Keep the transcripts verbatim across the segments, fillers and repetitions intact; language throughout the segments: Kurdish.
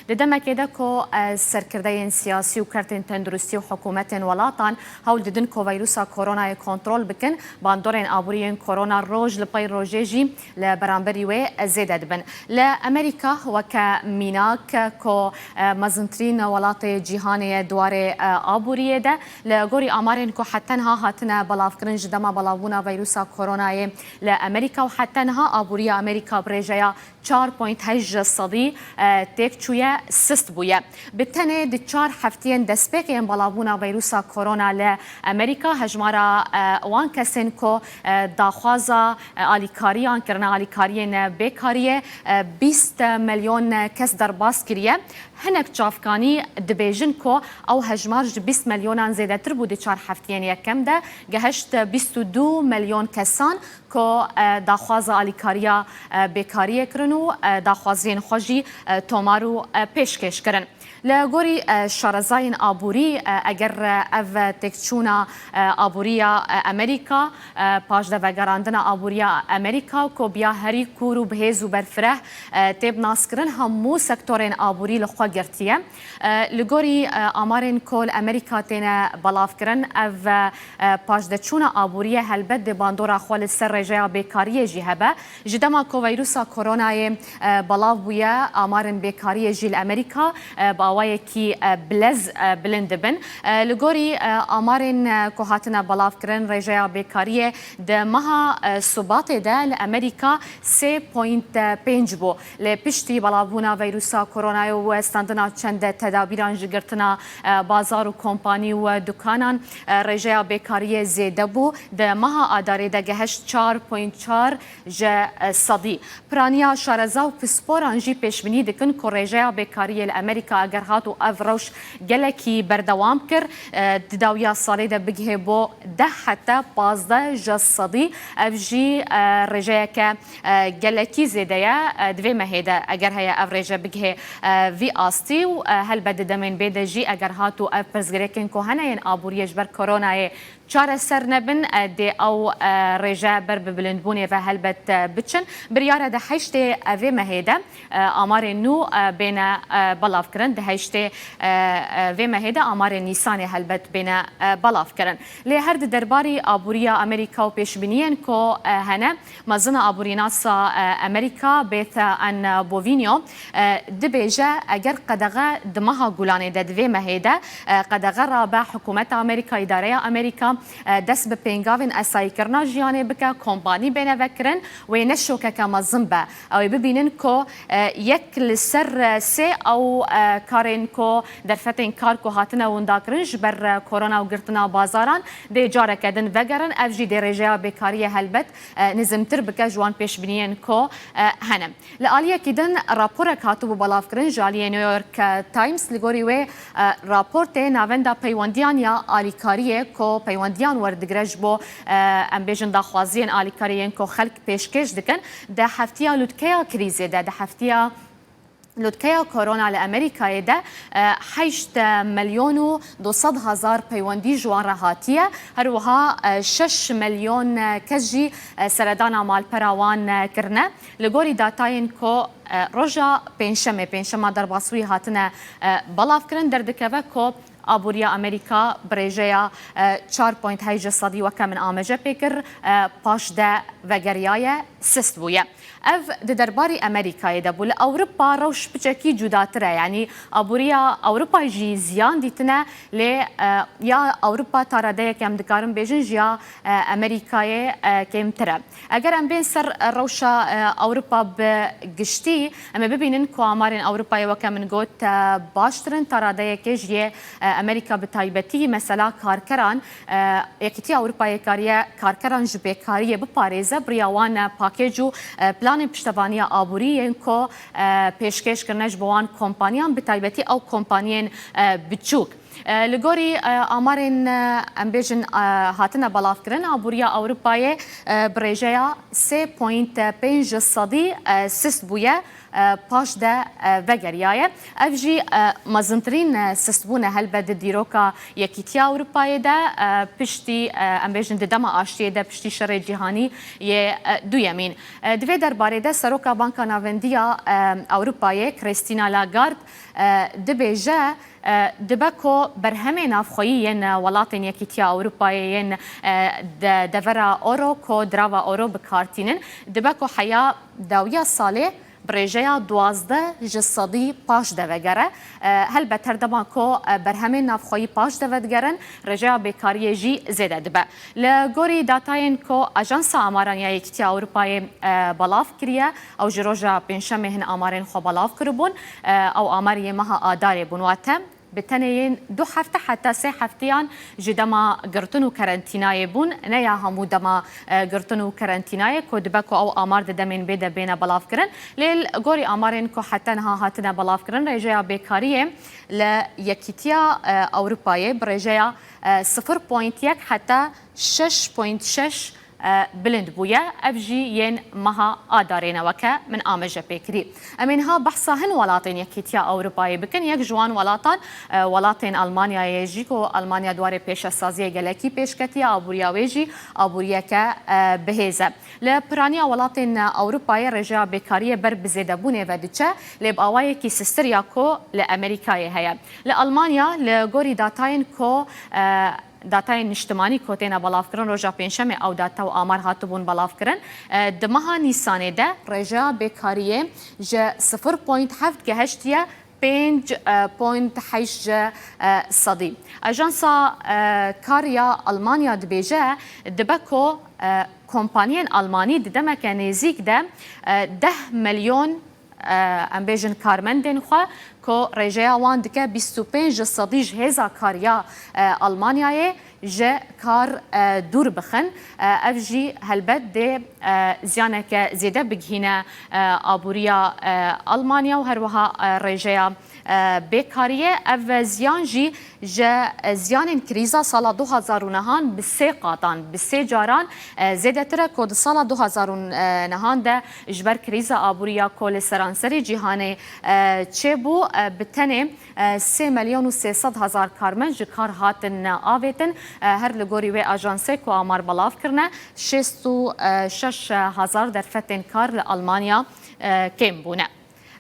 Di demekê de ku, e, serkirdeyên siyasî û kertên tenduristî û hikûmetên welatan hewl didin ku vîrusa koronayê kontrol bikin, bandorên aborî yên korona roj li pey rojê jî li beramberî wê zêde dibin. Li Amerîka weke mînak ku, e, mezintirîn welatê cîhanê ye di warê, e, aboriyê de, li gorî amarên ku heta niha hatine belavkirin ji dema belavbûna vîrusa koronayê li Amerîka û heta niha aboriya Amerîka bi rêjeya çar point heşt ji sedî, e, têk çûye, sist bûye. Bi tenê di çar heftiyên destpêkê yên belavbûna vîrusa korona li Amerîka hejmara, e, wan kesên ku, e, daxwaza, e, alîkariyan kirine, alîkariyên bêkariyê, e, bîst milyon kes derbas kiriye. Hinek çavkanî dibêjin ku ew hejmar ji bîst milyonan zêdetir bû di çar heftiyên yekem de, gehişt bîst û du milyon kesan ku, e, daxwaza alîkariya, e, bêkariyê kirin û, e, daxwaziyên xwe jî, e, tomar û, e, pêşkêş kirin. Li gorî, e, şarezayên aborî, e, eger, e, ev têkçûna, e, aboriya, e, Amerîka, e, paşde vegerandina aboriya Amerîka ku biya herî kûr û bihêz û berfireh, e, tê binaskirin, hemû sektorên aborî li xwe girtiye. E, li gorî, e, amarên ku li Amerîka têne belavkirin, ev, e, e, paşdeçûna aboriyê helbet dê bandora xwe li ser rêjeya bêkariyê jî hebe. Ji dema ku vîrusa koronayê, e, belav bûye, amarên bêkariyê jî li Amerîka, e, bi awayekî, e, bilez, e, bilind dibin. E, li gorî, e, amarên, e, ku hatine belavkirin, rêjeya bêkariyê di meha, e, Subatê de li Amerîka sê point pênc bû. Lê piştî belavbûna vîrusa koronayê û standina çend tedabîran ji girtina, e, bazar û kompanî û dukanan, e, rêjeya bêkariyê zêde bû. Di meha Adarê de gehişt çar point çar ji sedî. Piraniya şareza û pisporan jî pêşbînî dikin ku rêjeya bêkariyê li Amerîka eger hat û ev rewş gelekî berdewam kir, e, di dawiya salê de bigihê bo deh heta pazdeh ji sedî. Ev jî, e, rêjeyeke, e, gelekî zêde ye. E, di vê mehê de eger heye ev rêje bigihê, e, vî astî û, e, helbet di demên bê de jî eger hat û ev pirsgirêkên ku hene yên aboriyê ji ber koronayê çareser nebin, e, dê ew, e, rêje ber bi bilindbûnê ve helbet, e, biçin. Biryar e di heştê evê mehê de, e, amarên nû, e, bêne, e, belavkirin. Di heştê, e, e, vê mehê de amarên Nîsanê helbet bêne, e, belavkirin. Lê her di derbarî aboriya Amerîka û pêşbîniyên ku, e, hene, mezina aborînasa, e, Amerîka Beth Ann Bovino, e, dibêje eger qedexe di meha Gulanê de di vê mehê de, e, qedexe rabe, hikûmeta Amerîka, îdareya Amerîka, e, dest bi pêngavên esayîkirina jiyanê bike, kompanî bêne vekirin, wê ne şokeke mezin be. Ew ê bibînin ku, e, yek li ser, e, sê ew, e, karên ku derfetên kar ku hatine windakirin ji ber, e, korona û girtina bazaran dê careke din vegerin. Ev jî dê rêjeya bêkariyê helbet, e, nizimtir bike ji wan pêşbîniyên ku, e, hene. Li aliyekî din raporek hatibû belavkirin ji aliyê New York, e, Times. Li gorî wê, e, raportê navenda peywendiyan ya alîkariyê ku peywendiyan werdigire ji bo, e, em bêjin daxwaziyên alîkariyên ku xelk pêşkêş dikin, di heftiya lûtkeya krîzê de, di heftiya lûtkeya korona li Amerîkayê de, e, heşt milyon û du sed hezar peywendî ji wan re hatiye. Her wiha, e, şeş milyon, e, kes jî, e, seredana malpera wan, e, kirine. Li gorî datayên ku, e, roja Pêncşemê, Pêncşema derbasbûyî hatine, e, belavkirin, derdikeve ku aboriya Amerîka bi rêjeya, e, çar point heşt ji sedî weke min amaje pê kir, e, paşde vegeriyaye, sist bûye. Ev di derbarî Amerîkayê de bû. Li Ewropa rewş piçekî cudatir e. Yanî aboriya Ewropa jî ziyan dîtine, lê, e, ya Ewropa ta radeyek em dikarin bêjin ji ya, e, Amerîkayê, e, kêmtir e. Eger em bên ser, e, rewşa, e, Ewropa bi giştî, em ê bibînin ku amarên Ewropayê, weke min got, e, baştir in, ta radeyekê ji yê, e, Amerîka bi taybetî. Mesela karkeran, e, Yekîtiya Ewropayê kariye karkeran ji bêkariyê biparêze, bi riya wan, e, pakêj û, e, planên piştevaniya aborî yên ku, e, pêşkêş kirine ji bo wan kompaniyan, bi taybetî ew kompaniyên, e, biçûk. E, li gorî, e, amarên, e, em bêjin, e, hatine belavkirin, aboriya Ewropayê, e, bi rêjeya sê point pênc ji sedî, e, sist bûye, e, paş de, e, vegeriyaye. Ev jî, e, mezintirîn, e, sistbûn e helbet di dîroka Yekîtiya Ewropayê de, e, piştî, e, em bêjin di dema aştiyê de piştî şerê cîhanî yê, e, duyemîn. E, di vê derbarê de Seroka Banka Navendî ya, e, Ewropayê Christine Lagarde, e, dibêje, e, dibe ku berhemê navxweyî yên, e, welatên Yekîtiya Ewropayê yên, e, de-, devera euro ku dirava euro bi kar tînin, dibe ku heya dawiya salê bi rêjeya duwazdeh ji sedî paş de vegere. E, helbet her dema ku, e, berhemên navxweyî paş de vedigerin, rêjeya bêkariyê jî zêde dibe. Li gorî datayên ku Ajansa Amaran ya Yekîtiya Ewropayê, e, belav kiriye, ew ji roja Pêncşemê hin amarên xwe belav kiribûn, e, ew amar yê meha Adarê bûn, wate bi tenê yên du hefte heta sê heftiyan ji dema girtin û kerentînayê bûn, ne ya hemû dema, e, girtin û kerentînayê ku dibe ku ew amar di demên bê de bêne belavkirin. Lê li gorî amarên ku heta niha hatine belavkirin, rêjeya bêkariyê li Yekîtiya, e, Ewropayê bi rêjeya, e, sifir point yek heta şeş point şeş, e, bilind bûye. Ev jî yên meha Adarê ne weke min ameje pê kirî. Em ê niha behsa hin welatên Yekîtiya Ewropayê bikin. Yek ji wan welatan, e, welatên Almanyayê jî ku Almanya di warê pêşesaziyê gelekî pêş ketiye, aboriya wê jî aboriyeke, e, bihêz e. Li piraniya welatên Ewropayê rêjeya bêkariyê ber bi zêdebûnê ve diçe, lê bi awayekî sistir ya ku li Amerîkayê heye. Li Almanya li gorî datayên ku, e, datayên niştimanî ku têne belavkirin roja Pêncşemê ew data û amar hatibûn belavkirin, e, di meha Nîsanê de rêjeya bêkariyê ji sifir point heft gehiştiye pênc point heşt ji, e, sedî. Ajansa, e, Kar ya Almanya dibêje, dibe ku, e, kompaniyên Almanî di demeke nêzîk de, e, deh milyon, e, em bêjin karmendên xwe ku rêjeya wan dike bîst û pênc ji sedî ji hêza kar ya, e, Almanyayê ji kar, e, dûr bixin. E, ev jî helbet dê, e, ziyaneke zêde bigihîne, e, aboriya, e, Almanya û her wiha, e, rêjeya, e, bêkariyê. Ev ziyan jî ji, e, ziyanên krîza sala du hazar û nehan bi sê qatan, bi sê caran, e, zêdetir e ku di sala du hazar û nehan de ji ber krîza aboriya ku li seranserê cîhanê, e, çêbû, e, bi tenê, e, sê milyon û sê sed hezar karmend ji kar hatin avêtin. E, her li gorî wê ajansê ku amar belav kirine, şêst û şeş hezar derfetên kar li Almanya, e, kêm bûne.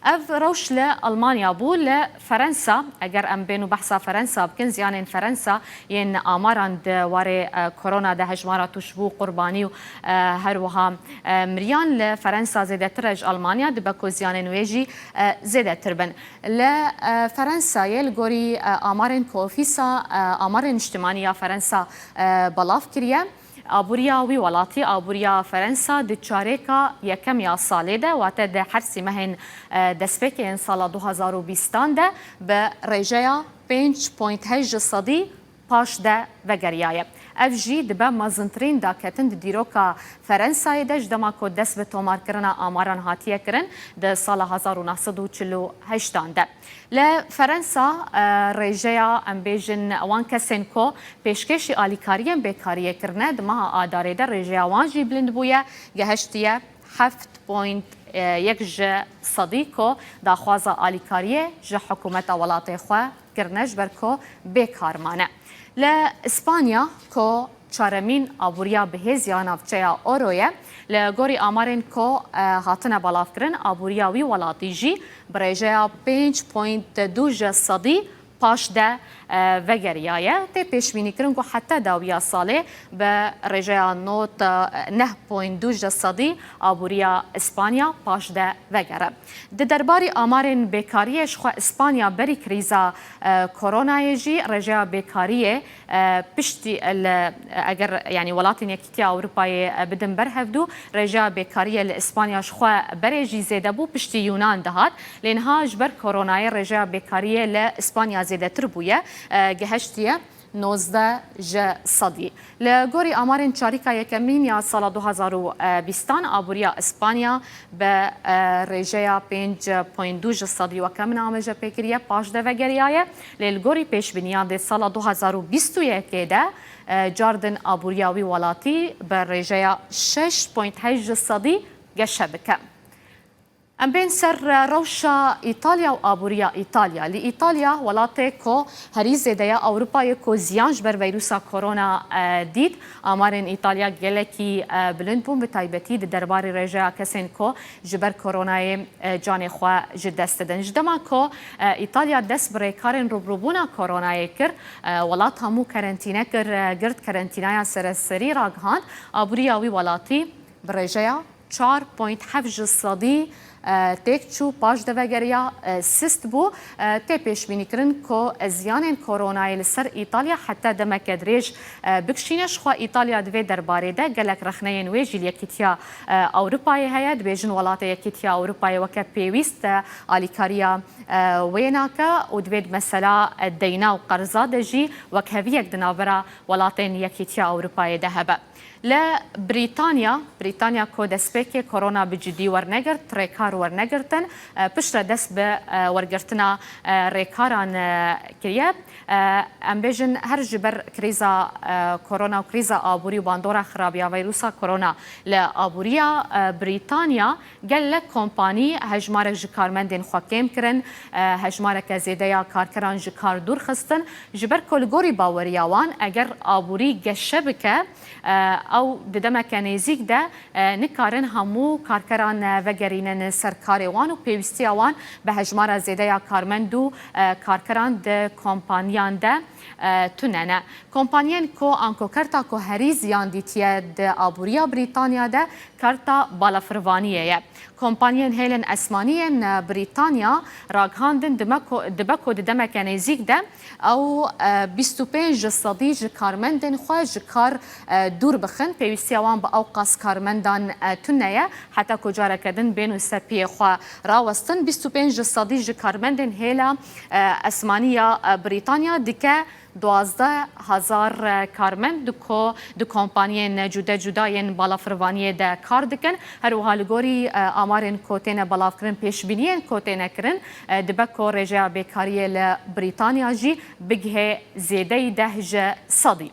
Ev rewş li Almanya bû. Li Ferensa, eger em bên û behsa Ferensa bikin, ziyanên Ferensa yên amaran di warê, e, korona de hejmara tûşbû, qurbanî û, e, her wiha, e, miriyan li Ferensa zêdetir e ji Almanya, dibe ku ziyanên wê jî, e, zêdetir bin. Li, e, Ferensayê li gorî, e, amarên ku Ofîsa, e, Amarên Niştimanî ya Ferensa, e, belav kiriye, aboriya wî welatî, aboriya Ferensa di çarêka yekem ya salê de, wate di her sî mehên, e, destpêkê yên sala du hazar û bîstan de bi rêjeya pênc point heşt ji sedî paş de vegeriyaye. Ev jî dibe mezintirîn daketin di dîroka Ferensayê de ji dema ku dest bi tomarkirina amaran hatiye kirin di sala hezar û neh sed û çil û heştan de. Li Ferensa, e, rêjeya, em bêjin, wan kesên ku pêşkêşî alîkariyên bêkariyê kirine, di meha Adarê de rêjeya wan jî bilind bûye, gehiştiye heft point yek ji sedî ku daxwaza alîkariyê ji hikûmeta welatê xwe kirine ji ber ku bêkar mane. Li Îspanya ku çaremîn aboriya bihêz ya navçeya Oro ye, li gorî amarên ku, e, hatine belavkirin, aboriya wî welatî jî bi rêjeya pênc point du ji sedî paş de, e, vegeriyaye. Tê pêşbînîkirin ku heta dawiya salê bi rêjeya nod, e, neh point du ji sedî aboriya Îspanya paş de vegere. Di derbarî amarên bêkariyê, ji xwe Îspanya berî krîza, e, koronayê jî rêjeya bêkariyê, e, piştî, e, li, e, eger, yanî welatên Yekîtiya Ewropayê, e, bidin ber hevdû, rêjeya bêkariyê li Îspanya ji xwe berê jî zêde bû, piştî Yûnan dihat. Lê niha ji ber koronayê rêjeya bêkariyê li Îspanya zêdetir bûye, e, gehiştiye nozdeh ji sedî. Li gorî amarên çarîka yekemîn ya sala du hazar û bîstan, aboriya Îspanya bi, e, rêjeya pênc point du ji sedî, weke min amaje pê kiriye, paş de vegeriyaye. Lê li gorî pêşbîniyan dê sala du hazar û bîst û yekê de, e, cardin aboriya wî welatî bi rêjeya şeş point heşt ji sedî geşe bike. Em bên ser, e, rewşa Îtalya û aboriya Îtalya. Li Îtalya, welatê ku herî zêde ye Ewropayê ku ziyan ji ber vîrusa korona, e, dît. Amarên Îtalya gelekî, e, bilind bûn, bi taybetî di derbarê rêjeya kesên ku ji ber koronayê, e, canê xwe ji dest didin. Ji dema ku, e, Îtalya dest bi rêkarên rûbirûbûna koronayê kir, e, welat hemû kerentîne kir, e, girt, kerentînaya sereserî ragihand, aboriya wî welatî bi rêjeya çar point heft ji sedî, e, têk çû, paş de vegeriya, e, sist bû. E, tê pêşbînîkirin ku, e, ziyanên koronayê li ser Îtalya heta demeke dirêj, e, bikişîne. Jixwe Îtalya di vê derbarê de gelek rexneyên wê jî li Yekîtiya, e, Ewropayê heye. Dibêjin welatê Yekîtiya Ewropayê weke pêwîst, e, alîkariya, e, wê nake û divê di mesela, e, deyna û qerza de jî wekheviyek di navbera welatên Yekîtiya Ewropayê de hebe. Li Brîtanya, Brîtanya ku destpêkê korona bi cidî wernegirt, rêkar wernegirtin, e, piştre dest bi, e, wergirtina, e, rêkaran, e, kiriye. E, em bêjin her ji ber krîza, e, korona û krîza aborî û bandora xirabiya vîrusa korona li aboriya, e, Brîtanya, gelek kompanî hejmarek ji karmendên xwe kêm kirin, e, hejmareke zêde ya karkeran ji kar dûr xistin, ji ber ku li gorî baweriya wan eger aborî geşe bike, e, ew di demeke nêzîk de, e, nikarin hemû karkeran, e, vegerînin ser karê wan û pêwîstiya wan bi hejmara zêde ya karmend û, e, karkeran di kompaniyan de, e, tune ne. Kompaniyên ku ankokerta ku herî ziyan dîtiye di aboriya Brîtanya de kerta balafirvaniyê ye. Kompaniyên hêlên esmanî yên, e, Brîtanya ragihandin dime ku, dibe ku di demeke nêzîk de ew, e, bîst û pênc ji sedî ji karmendên xwe ji kar, e, dûr bixin. Pêwîstiya wan bi ew qas karmendan, e, tune ye, heta ku careke din bên û ser piyê xwe rawestin. Bîst û pênc ji sedî ji karmendên hêla, e, esmanî ya, e, Brîtanya dike duwazdeh hezar karmend di ko-, di kompaniyên cude cuda yên balafirvaniyê de kar dikin. Her wiha li gorî, e, amarên ku têne belavkirin, pêşbîniyên ku têne kirin, e, dibe ku rêjeya bêkariyê li Brîtanya jî bigihê zêdeyî deh ji sedî.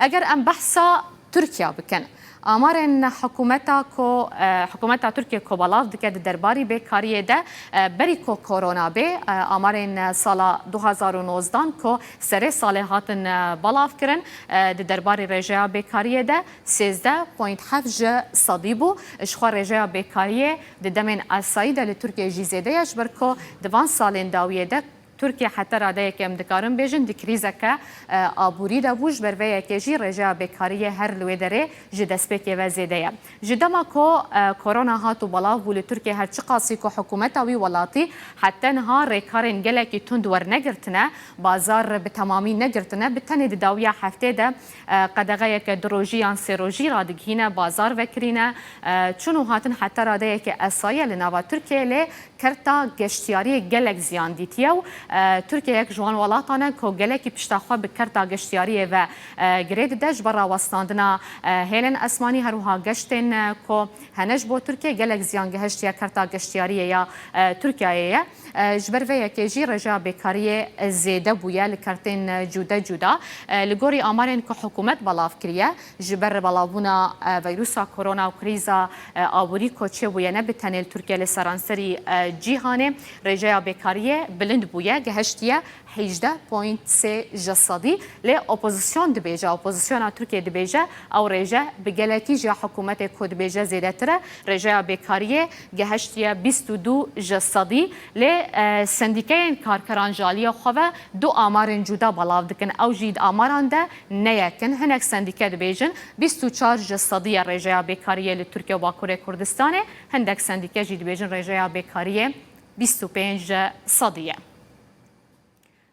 Eger em behsa Tirkiye bikin, amarên hikûmeta ku, e, hikûmeta Tirkiye ku belav dike di derbarî bêkariyê de, e, berî ku korona bê, e, amarên sala du hazar û nozdan ku serê salê hatin, e, belav kirin, e, di derbarî rêjeya bêkariyê de sêzdeh point heft ji sedî bû. Jixwe rêjeya bêkariyê di demên asayî de li Tirkiye jî zêde ye, ji ber ku di van salên dawiyê de Tirkiye heta radeyekê em dikarin bêjin di krîzeke, e, aborî de bû. Ji ber vê yekê jî rêjeya bêkariyê her li wê derê ji destpêkê ve zêde ye. Ji dema ku, e, korona hat û belav bû li Tirkiye, her çiqasî ku hikûmeta wî welatî heta niha rêkarên gelekî tund wernegirtine, bazar bi temamî negirtine, bi tenê di dawiya heftê de, e, qedexeyeke du rojî yan sê rojî radigihîne, bazar vekirîne, e, çûn û hatin heta radeyeke esayî ye li nava Tirkiyeyê, lê kerta geştiyariyê gelek ziyan dîtiye û, e, Tirkiye yek ji wan welatan e ku gelekî pişta xwe bi kerta geştiyariyê ve, e, girê dide. Ji ber rawestandina, e, hêlên esmanî, her wiha geştên, e, ku hene ji bo Tirkiye, gelek ziyan gihiştiye kerta geştiyariyê ya, e, Tirkiyeyê ye. E, ji ber vê yekê jî rêjeya bêkariyê, e, zêde bûye li kertên, e, cude cuda. E, li gorî amarên ku hikûmet belav kiriye, ji ber belavbûna, e, vîrusa korona û krîza, e, aborî ku çêbûye ne bi tenê li Tirkiye, li seranserî, e, cîhanê, rêjeya bêkariyê bilind bûye, gihiştiye hejdeh point sê ji sedî. Lê opozîsyon dibêje, opozisyona Tirkiye dibêje, ew rêje bi gelekî ji ya hikûmetê ku dibêje zêdetir e. Rêjeya bêkariyê gihiştiye bîst û du ji sedî. Lê, e, sendîkeyên karkeran ji aliyê xwe ve du amarên cuda belav dikin. Ew jî di amaran de ne yek in. Hinek sendîke dibêjin bîst û çar ji sedî ye rêjeya bêkariyê li Tirkiye û Bakurê Kurdistanê. Hindek sendîke jî dibêjin rêjeya bêkariyê bîst û pênc ji sedî ye.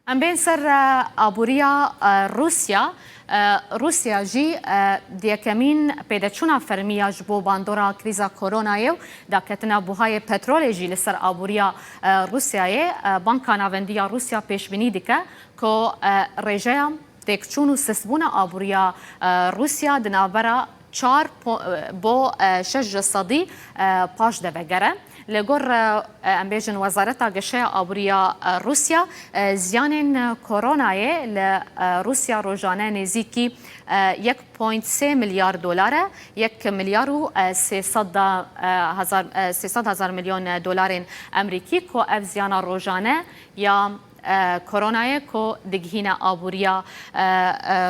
Em bên ser, e, aboriya, e, Rûsya. E, Rûsya jî, e, di yekemîn pêdeçûna fermî ya ji bo bandora krîza koronayê û daketina buhayê petrolê jî li ser aboriya, e, Rûsyayê, e, Banka Navendî ya Rûsya pêşbînî dike ku, e, rêjeya têkçûn û sistbûna aboriya e, Rûsya di navbera çar po- e, bo e, şeş ji sedî e, paş de vegere. Li gor e, e, em bêjin Wezareta Geşeya Aboriya e, Rûsya, e, ziyanên koronayê li e, Rûsya rojane nêzîkî e, yek point sê milyar dolar e, yek milyar û e, sê sed da, e, hezar, e, sê sed hezar milyon dolarên Emerîkî ku ev ziyana rojane ya e, koronayê ku digihîne aboriya e, e,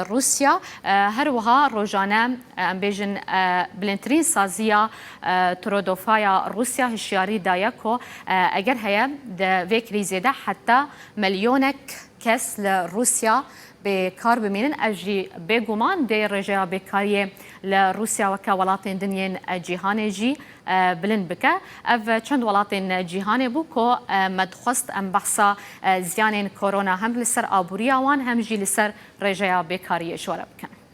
Rûsya. E, her wiha rojane, e, em bêjin, e, bilindtirîn saziya e, Trodofaya Rûsya hişyarî daye ku e, eger heye di vê krîzê de heta milyonek kes li Rûsya bi kar bimînin. Ev jî bêguman dê rêjeya bêkariyê li Rûsya weke welatên din yên e, cîhanê jî e, bilind bike. Ev çend welatên cîhanê bû ku e, me dixwest em behsa e, ziyanên korona hem li ser aboriya wan hem jî li ser rêjeya bêkariyê ji we re bikin.